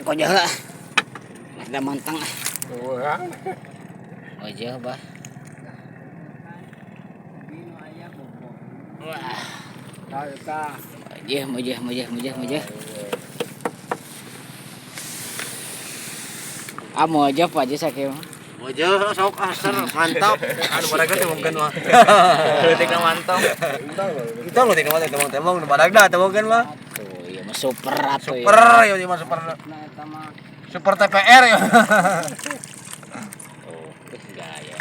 Cek aja lah. Ada mantang ah. Wajah bah. Wah. Wajah, wajah, wajah, wajah, wajah. Ah, mau aja Pak Haji sakit. Wajah sok aser mantap. Anu barang teh mungkin mah. Leutik na mantap. Kita leutik na mah temong-temong nu barang dah mungkin mah. Tuh, iya mah super atuh. Super ya mah super. Super TPR ya. Oh, gaya.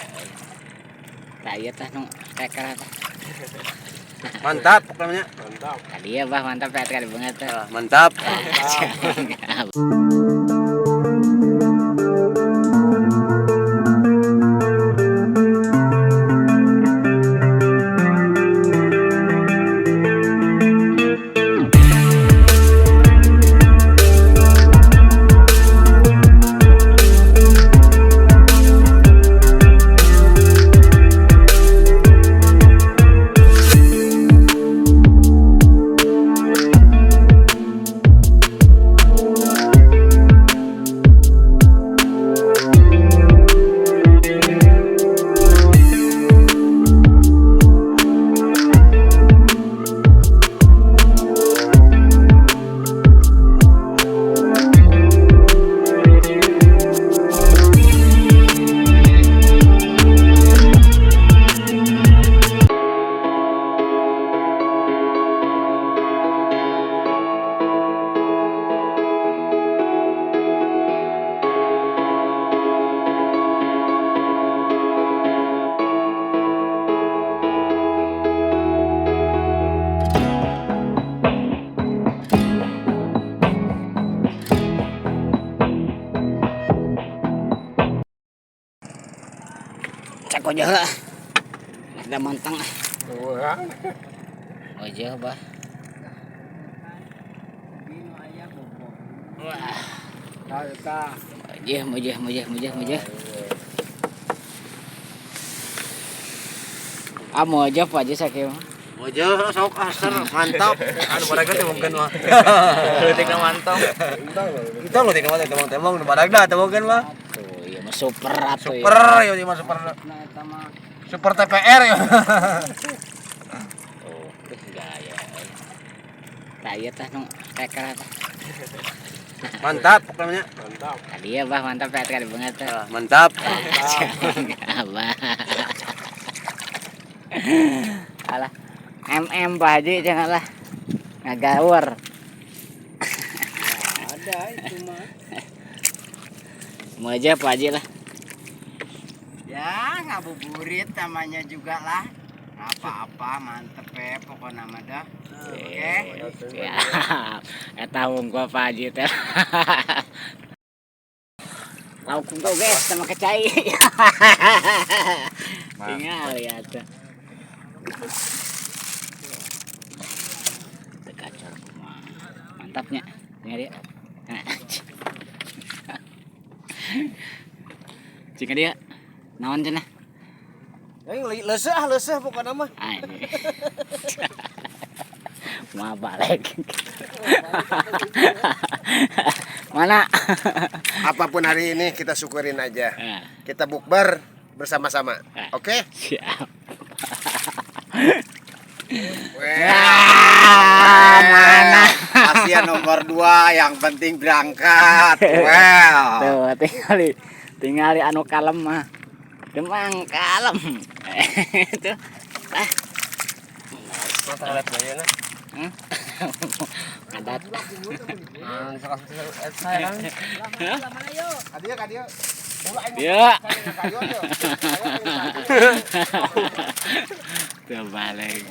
Raya tah nu teker tah. Mantap pokoknya. Mantap. Tadi ya bah mantap ya kali banget. Mantap. Mantap. Cek aja lah. Ada mantang ah. Wajah bah. Wah. Wajah, wajah, wajah, wajah, wajah. Ah, mau aja Pak Haji sakit. Wajah sok aser mantap. Anu barang teh mungkin mah. Leutik na mantap. Kita leutik na mah temong-temong nu barang dah mungkin mah. Tuh, iya mah super atuh. Super ya mah super. Super TPR ya. Oh, gaya. Raya tah nu teker tah. Mantap pokoknya. Mantap. Tadi ya bah mantap ya kali banget. Mantap. Mantap. Alah. MM Pak Haji janganlah ngagawar. Ada itu mah. Mau aja Pak Haji lah. Ya, ngabuburit namanya juga lah. Apa-apa mantep ya pokoknya mah dah. Oke. Siap. Eta hungkul Pak Haji teh. Lauk hungkul guys sama kecai. Tinggal ya tuh. Kacor kumaha. Mantapnya. Tinggal dia. Cing dia. Naon cenah? Yang leuseuh leuseuh pokoknya mah. Mah balik. Mana? Apapun hari ini kita syukurin aja. Kita bukber bersama-sama. Oke? Siap. Wah, mana? Asia nomor 2 yang penting berangkat. Well. Tuh, tinggali anu kalem mah. Demang kalem. Itu. Ah. Mata lihat bayana. Ngadat. Saya kan. Kadia kadia. Ya. Tuh balik.